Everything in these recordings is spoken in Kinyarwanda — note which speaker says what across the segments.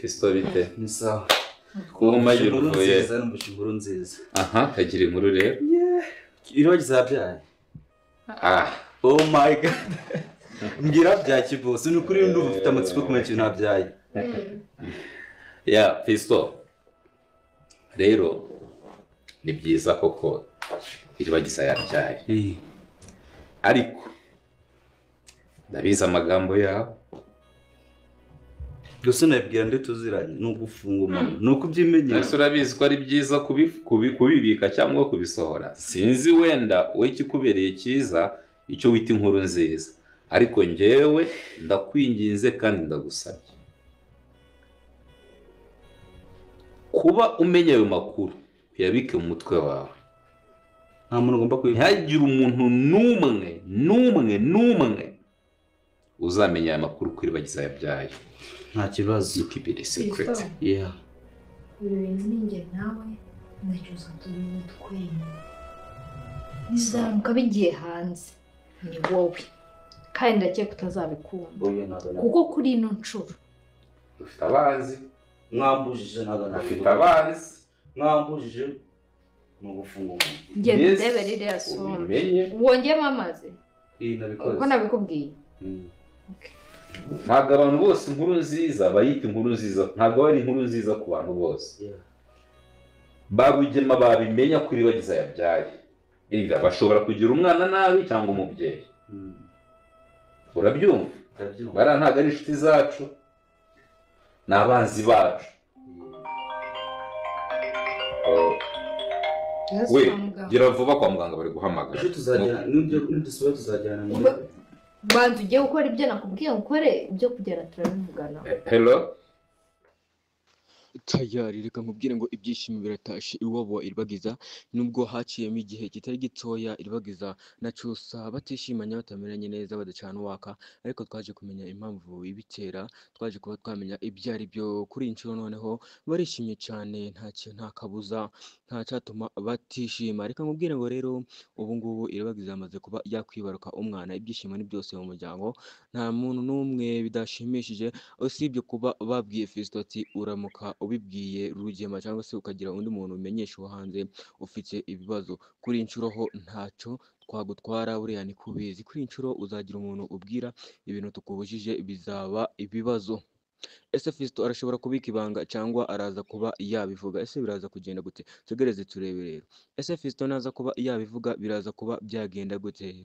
Speaker 1: Fiston bite?
Speaker 2: Ni sawa.
Speaker 1: Kumagira uvuye.
Speaker 2: Numvise inkuru nziza.
Speaker 1: Aha, kagira inkuru rero.
Speaker 2: Iribagiza yabyaye.
Speaker 1: Ah.
Speaker 2: Oh my God. Mbwira bya kibosi, ni ukuri ndumva ufite amatsiko kumenya ikintu nabyaye.
Speaker 1: Ya, Fiston. Rero ni byiza koko Iribagiza yabyaye. Ariko ndabizi amagambo yawe.
Speaker 2: Gusa nabwira ndi tuziranye ni ugufunga umunwa, ni ukubyimenyera.
Speaker 1: Ese urabizi ko ari byiza kubibika cyangwa kubisohora? Sinzi wenda we ikikubereye cyiza icyo wita inkuru nziza, ariko njyewe ndakwinginze kandi ndagusabye kuba umenya ayo makuru uyabike mu mutwe wawe.
Speaker 2: Nta muntu ugomba kubibika.
Speaker 1: Ntihagire umuntu n'umwe n'umwe n'umwe uzamenya aya makuru ko Iribagiza yabyaye.
Speaker 2: Nta kibazo.
Speaker 1: You keep it a secret.
Speaker 2: Yeah.
Speaker 3: Ibi bintu ni njye nawe ndacyuza tubizi twenyine. Bizamuka bigiye hanze ni wowe, kandi ndakeka utazabikunda kuko kuri ino nshuro
Speaker 1: dufite abanzi.
Speaker 2: Mwambujije ntabwo
Speaker 1: dufite abanzi.
Speaker 2: Mwambujije ni ugufunga umunwa.
Speaker 3: Ngenda ndebe ririya sombe wongeyemo amazi uko nabikubwiye.
Speaker 1: Ntabwo abantu bose inkuru nziza bayita inkuru nziza, ntabwo ari inkuru nziza ku bantu bose. Babugema babimenya ko Iribagiza yabyaye, bashobora kugira umwana nabi cyangwa umubyeyi. Urabyumva? Bariya ntabwo ari inshuti zacu, ni abanzi bacu. We gira vuba kwa muganga bari guhamagara.
Speaker 3: Banza ugiye gukora ibyo nakubwiye ukore, ibyo kugera turabivugana.
Speaker 1: Hello.
Speaker 4: Tayari reka nkubwire ngo ibyishimo biratashe iwabo wa Iribagiza, nubwo haciyemo igihe kitari gitoya Iribagiza na Cyusa batishimanye, batamenyanye neza, badacana uwaka, ariko twaje kumenya impamvu ibitera, twaje kuba twamenya ibyo ari byo. Kuri iyi nshuro noneho barishimye cyane, nta kabuza, nta cyatuma batishima. Reka nkubwire ngo rero ubu ngubu Iribagiza yamaze kuba yakwibaruka umwana, ibyishimo ni byose mu muryango, nta muntu n'umwe bidashimishije, usibye kuba babwiye Fiston ati uramuka ubibwiye Rugema cyangwa se ukagira undi muntu umenyesha uwo hanze ufite ibibazo. Kuri inshuro ho ntacyo twagutwara, buriya ni kubizi. Kuri inshuro uzagira umuntu ubwira ibintu tukubujije bizaba ibibazo. Ese Fiston arashobora kubika ibanga cyangwa araza kuba yabivuga? Ese biraza kugenda gute? Tugereze turebe rero. Ese Fiston naza kuba yabivuga biraza kuba byagenda gute?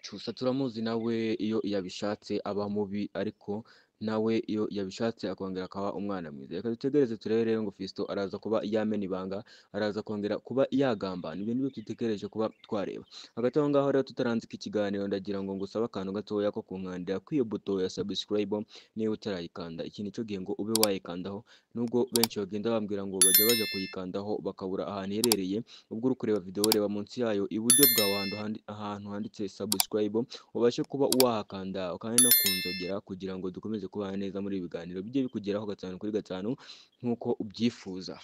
Speaker 4: Cyusa turamuzi nawe iyo yabishatse aba mubi, ariko nawe iyo yabishatse akongera akaba umwana mwiza. Reka dutegereze turebe rero ngo Fiston araza kuba yamena ibanga, araza kongera kuba yagambana. Ibyo nibyo dutegereje kuba twareba. Hagati aho ngaho rero tutaranzika ikiganiro, ndagira ngo ngusabe akantu gatoya ko kunkandira kuri iyo buto ya subscribe niba utarayikanda. Iki nicyo gihe ngo ube wayikandaho, nubwo benshi bagenda bambwira ngo bajya bajya kuyikandaho bakabura ahantu iherereye. Ubwo uri kureba video, reba munsi yayo iburyo bwawe ahantu handitse subscribe, ubashe kuba wahakanda kandi no kunzogera kugira ngo dukomeze kubana neza muri ibi biganiro bijye bikugeraho 5 kuri 5 nk'uko ubyifuza.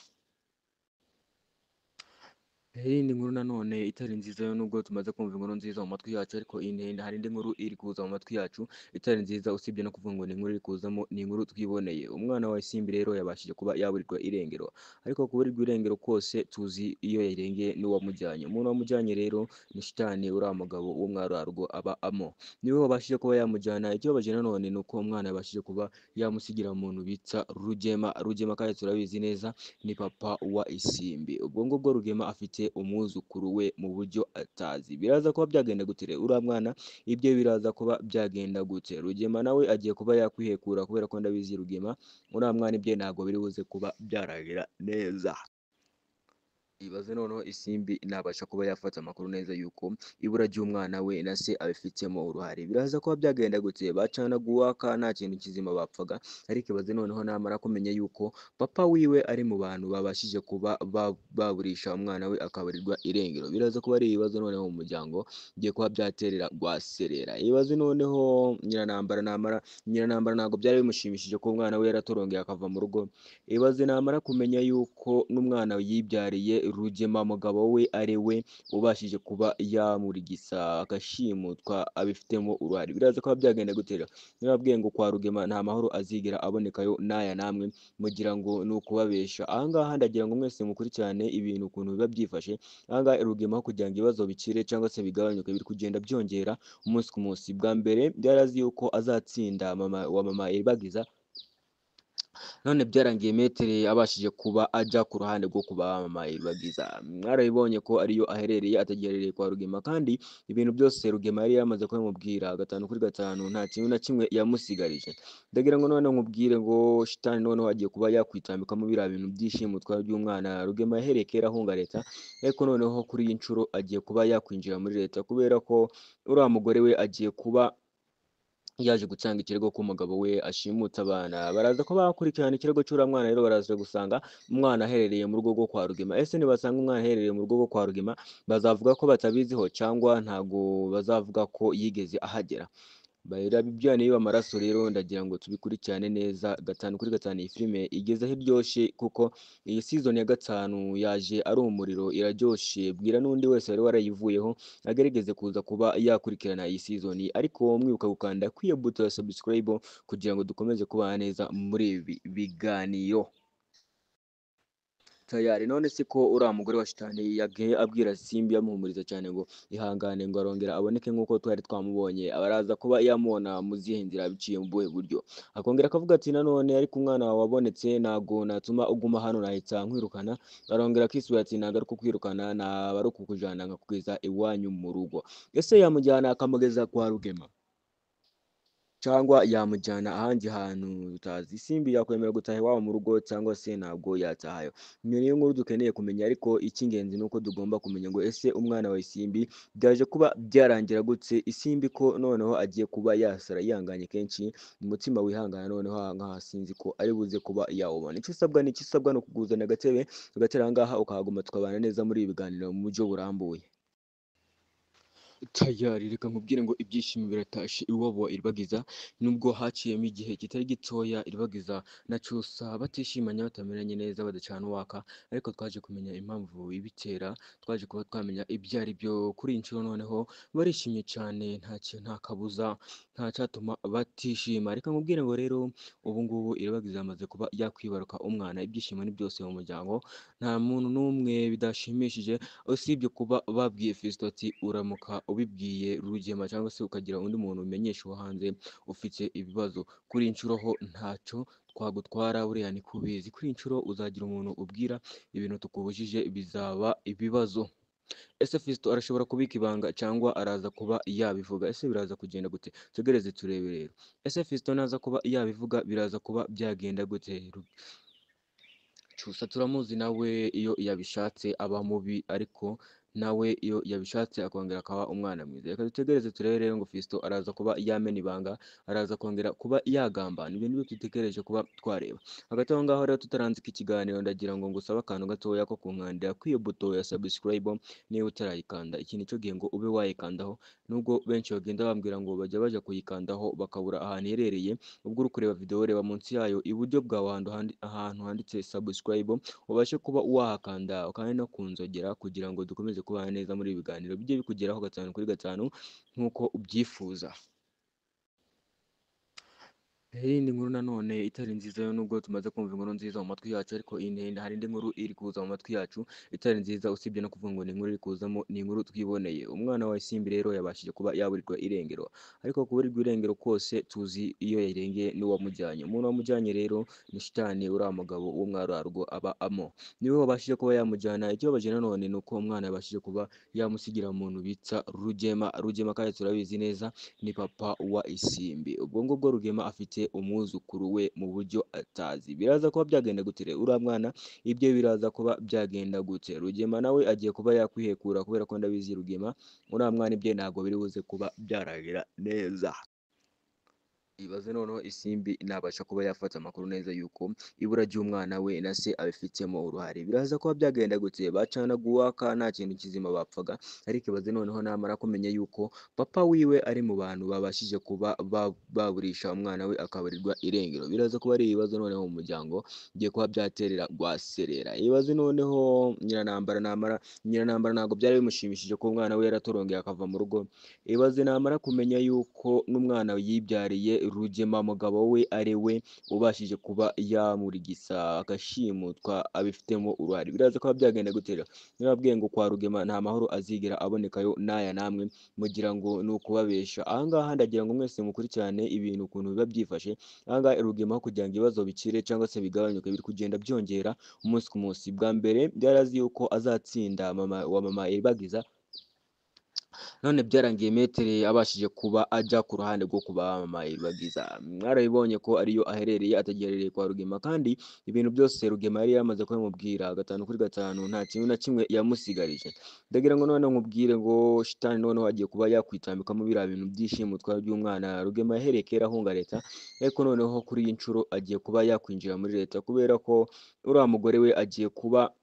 Speaker 4: Iyindi nkuru nanone itari nziza yo, nubwo tumaze kumva inkuru nziza mu matwi yacu, ariko hari indi nkuru iri kuza mu matwi yacu itari nziza, usibye no kuvuga ngo ni inkuru iri kuzamo, ni inkuru twiboneye. Umwana wa Isimbi rero yabashije kuba yaburirwa irengero, ariko kuburirwa irengero kose tuzi iyo yarengeye n'uwamujyanye. Umuntu wamujyanye rero ni shitani, uriya mugabo wo mwararwo aba amo, niwe wabashije kuba yamujyana. Ikibabaje nanone ni uko umwana yabashije kuba yamusigira umuntu bita Rugema. Rugema kandi turabizi neza ni papa wa Isimbi. Ubwo ngubwo Rugema afite umwuzukuru we mu buryo atazi. Biraza kuba byagenda gute rero uriya mwana? Ibyo biraza kuba byagenda gute? Rugema nawe agiye kuba yakwihekura, kubera ko ndabizi Rugema uriya mwana ibye ntabwo biri buze kuba byaragira neza. Ibaze noneho Isimbi nabasha kuba yafata amakuru neza yuko ibura ry'umwana we na se abifitemo uruhare, biraza kuba byagenda gute? Bacana guwaka nta kintu kizima bapfaga, ariko ibaze noneho namara kumenya yuko papa wiwe ari mu bantu babashije kuba baburisha umwana we akaburirwa irengero, biraza kuba ari ibibazo noneho mu muryango bigiye kuba byaterera rwaserera. Ibaze noneho Nyiranambara namara, Nyiranambara ntabwo byari bimushimishije ko umwana we yaratorongeye akava mu rugo. Ibaze namara kumenya yuko n'umwana yibyariye Rugema mugabo we ari we ubashije kuba yamurigisa agashimutwa abifitemo uruhare. Biraza kuba byagenda gutera. Nababwiye ngo kwa Rugema nta mahoro azigera abonekayo n'aya namwe mugira ngo ni ukubabesha. Aha ngaha ndagira ngo mwese mukurikirane ibintu ukuntu biba byifashe. Aha ngaha Rugema kugira ngo ibibazo bikire cyangwa se bigabanyuke biri kugenda byongera umunsi ku munsi. Bwa mbere byari azi yuko azatsinda mama wa mama Iribagiza, none byarangiye Metere abashije kuba ajya ku ruhande rwo kuba mama Iribagiza. Mwarabibonye ko ariyo aherereye, atagiherereye kwa Rugema, kandi ibintu byose Rugema yari yamaze kubimubwira 5 kuri 5, nta kintu na kimwe yamusigarije. Ndagira ngo none nkubwire ngo shitani noneho agiye kuba yakwitambikamo biriya bintu by'ishimutwa by'umwana. Rugema yahereye kera ahunga leta, ariko noneho kuri iyi nshuro agiye kuba yakwinjira muri leta, kubera ko uriya mugore we agiye kuba yaje gutanga ikirego ko umugabo we ashimutse abana. Baraza ko bakurikirana ikirego cy'uriya mwana, rero baraza gusanga umwana aherereye mu rugo rwo kwa Rugema. Ese nibasanga umwana aherereye mu rugo rwo kwa Rugema, bazavuga ko batabiziho cyangwa ntago bazavuga ko yigeze ahagera? Ibyo niba amaraso rero ndagira ngo tubikurikirane neza 5 kuri 5. Iyi filime igeze aho iryoshye, kuko iyi season ya 5 yaje ari umuriro, iraryoshye. Bwira n'undi wese wari warayivuyeho agerageze kuza kuba yakurikirana iyi season, ariko mwibuka gukanda kuri iyo buto ya subscribe kugira ngo dukomeze kubana neza muri ibi biganiro. Tayari none se ko uriya mugore wa shitani yagiye abwira Simbi yamuhumuriza cyane ngo ihangane, ngo arongera aboneke nk'uko twari twamubonye, abaraza kuba yamubona mu zihe nzira, biciye mu buhe buryo? Akongera akavuga ati nanone ariko umwana wawe wabonetse ntago natuma uguma hano, nahita nkwirukana. Arongera akisubira ati ntago ari kukwirukana, naba ari ukukujyana nkakugeza iwanyu mu rugo. Ese yamujyana akamugeza kwa Rugema cyangwa yamujyana ahandi hantu tutazi? Simbi yakwemera gutaha iwabo mu rugo cyangwa se ntabwo yatahayo? Iyo niyo nkuru dukeneye kumenya, ariko icy'ingenzi ni uko tugomba kumenya ngo ese umwana wa Isimbi byaje kuba byarangira gutse? Isimbi ko noneho agiye kuba yasara yihanganye kenshi, umutima wihangana, noneho aha ngaha sinzi ko ari buze kuba yawubona. Icyo usabwa ni icyo ni ukuguzana agatebe ugatera aha ngaha ukahaguma, tukabana neza muri ibi biganiro mu buryo burambuye. Tayari reka nkubwire ngo ibyishimo biratashe iwabo wa Iribagiza, nubwo haciyemo igihe kitari gitoya Iribagiza na Cyusa batishimanye, batamenyanye neza, badacana uwaka, ariko twaje kumenya impamvu ibitera, twaje kuba twamenya ibyo ari byo. Kuri iyi nshuro noneho barishimye cyane, nta kabuza, nta cyatuma batishima. Reka nkubwire ngo rero ubu ngubu Iribagiza yamaze kuba yakwibaruka umwana, ibyishimo ni byose mu muryango, nta muntu n'umwe bidashimishije, usibye kuba babwiye Fiston ati uramuka ubibwiye Rugema cyangwa se ukagira undi muntu umenyesha uwo hanze ufite ibibazo. Kuri iyi nshuro ho ntacyo twagutwara, buriya ni kubizi. Kuri iyi nshuro uzagira umuntu ubwira ibintu tukubujije bizaba ibibazo. Ese Fiston arashobora kubika ibanga cyangwa araza kuba yabivuga? Ese biraza kugenda gute? Tugereze turebe rero. Ese Fiston naza kuba yabivuga biraza kuba byagenda gute? Cyusa turamuzi nawe iyo yabishatse aba mubi, ariko nawe iyo yabishatse akongera akaba umwana mwiza. Reka dutegereze turebe rero ngo Fiston araza kuba yamena ibanga, araza kongera kuba yagambana. Ibyo nibyo dutegereje kuba twareba. Hagati aho ngaho rero tutaranzika ikiganiro, ndagira ngo ngusabe akantu gatoya ko kunkandira kuri iyo buto ya subscribe niba utarayikanda. Iki nicyo gihe ngo ube wayikandaho, nubwo benshi bagenda bambwira ngo bajya bajya kuyikandaho bakabura ahantu iherereye. Ubwo uri kureba video, reba munsi yayo iburyo bwawe ahantu handitse subscribe, ubashe kuba wahakanda kandi no kunzogera kugira ngo dukomeze kubana neza muri ibi biganiro bijye bikugeraho 5 kuri 5 nk'uko ubyifuza. Iyindi nkuru nanone itari nziza yo, nubwo tumaze kumva inkuru nziza mu matwi yacu, ariko hari indi nkuru iri kuza mu matwi yacu itari nziza, usibye no kuvuga ngo ni inkuru iri kuzamo, ni inkuru twiboneye. Umwana wa Isimbi rero yabashije kuba yaburirwa irengero, ariko kuburirwa irengero kose tuzi iyo yarengeye n'uwamujyanye. Umuntu wamujyanye rero ni shitani, uriya mugabo wo mwararwo aba amo, niwe wabashije kuba yamujyana. Ikibabaje nanone ni uko umwana yabashije kuba yamusigira umuntu bita Rugema. Rugema kandi turabizi neza ni papa wa Isimbi. Ubwo ngubwo Rugema afite umwuzukuru we mu buryo atazi. Biraza kuba byagenda gute rero uriya mwana? Ibyo biraza kuba byagenda gute? Rugema nawe agiye kuba yakwihekura, kubera ko ndabizi Rugema uriya mwana ibye ntabwo biri buze kuba byaragira neza. Ibaze noneho Isimbi nabasha kuba yafata amakuru neza yuko ibura ry'umwana we na se abifitemo uruhare, biraza kuba byagenda gute? Bacanaga uwaka nta kintu kizima bapfaga, ariko ibaze noneho namara kumenya yuko papa wiwe ari mu bantu babashije kuba baburisha umwana we akaburirwa irengero, biraza kuba ari ibibazo noneho mu muryango bigiye kuba byaterera rwaserera. Ibaze noneho Nyiranambara namara, Nyiranambara ntabwo byari bimushimishije ko umwana we yaratorongeye akava mu rugo. Ibaze namara kumenya yuko n'umwana yibyariye Rugema mugabo we ari we ubashije kuba yamurigisa agashimutwa abifitemo uruhare, biraza kuba byagenda gutera. Nababwiye ngo kwa Rugema nta mahoro azigera abonekayo n'aya namwe mugira ngo ni ukubabesha. Ahangaha ndagira ngo mwese mukurikirane ibintu ukuntu biba byifashe. Ahangaha Rugema kugira ngo ibibazo bikire cyangwa se bigabanyuke biri kugenda byongera umunsi ku munsi. Bwa mbere byari azi yuko azatsinda mama wa mama Iribagiza, none byarangiye Metere abashije kuba ajya ku ruhande rwo kuba mama Iribagiza. Mwarabibonye ko ariyo aherereye, atagiherereye kwa Rugema, kandi ibintu byose Rugema yari yamaze kubimubwira 5 kuri 5, nta kintu na kimwe yamusigarije. Ndagira ngo noneho nkubwire ngo shitani noneho agiye kuba yakwitambikamo biriya bintu by'ishimutwa ry'umwana. Rugema yahereye kera ahunga leta, ariko noneho kuri iyi nshuro agiye kuba yakwinjira muri leta, kubera ko uriya mugore we agiye kuba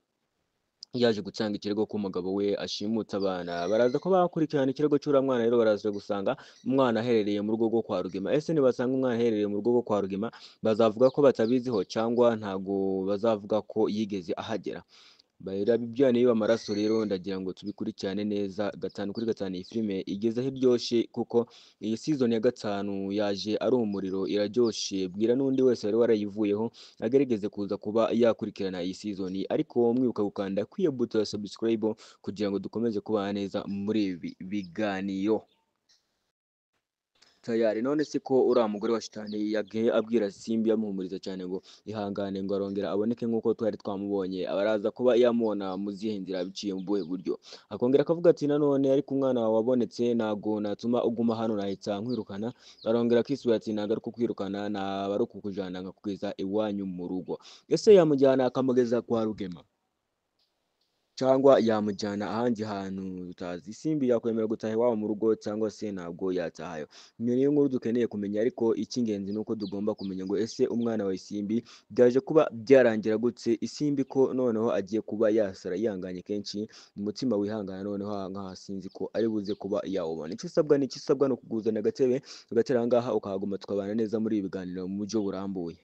Speaker 4: yaje gutanga ikirego ko umugabo we ashimutse abana. Baraza ko bakurikirana ikirego cy'uriya mwana, rero baraza gusanga umwana aherereye mu rugo rwo kwa Rugema. Ese nibasanga umwana aherereye mu rugo rwo kwa Rugema, bazavuga ko batabiziho cyangwa ntago bazavuga ko yigeze ahagera? Ibyo niba amaraso rero ndagira ngo tubikurikirane neza 5 kuri 5. Iyi filime igeze aho iryoshye, kuko iyi season ya 5 yaje ari umuriro, iraryoshye. Bwira n'undi wese wari warayivuyeho agerageze kuza kuba yakurikirana iyi season, ariko mwibuka gukanda kuri iyo buto ya subscribe kugira ngo dukomeze kubana neza muri ibi biganiro. Tayari none se ko uriya mugore wa shitani yagiye abwira Simbi amuhumuriza cyane ngo ihangane, ngo arongera aboneke nk'uko twari twamubonye, abaraza kuba yamubona mu zihe nzira, biciye mu buhe buryo? Akongera akavuga ati nanone ariko umwana wawe wabonetse ntago natuma uguma hano, nahita nkwirukana. Arongera akisubira ati ntabwo ari kukwirukana, naba ari ukukujyana nkakugeza iwanyu mu rugo. Ese yamujyana akamugeza kwa Rugema cyangwa yamujyana ahandi hantu tutazi? Isimbi yakwemera gutaha iwabo mu rugo cyangwa se ntabwo yatahayo? Iyo niyo nkuru dukeneye kumenya, ariko icy'ingenzi ni uko tugomba kumenya ngo ese umwana wa Isimbi byaje kuba byarangira gutse? Isimbi ko noneho agiye kuba yasara yihanganye kenshi, umutima wihangana noneho nkaha sinzi ko ari buze kuba yawubona. Icyo usabwa ni icyo usabwa ni ukuguzana agatebe ugatera aha ngaha ukahaguma, tukabana neza muri ibi biganiro mu buryo burambuye.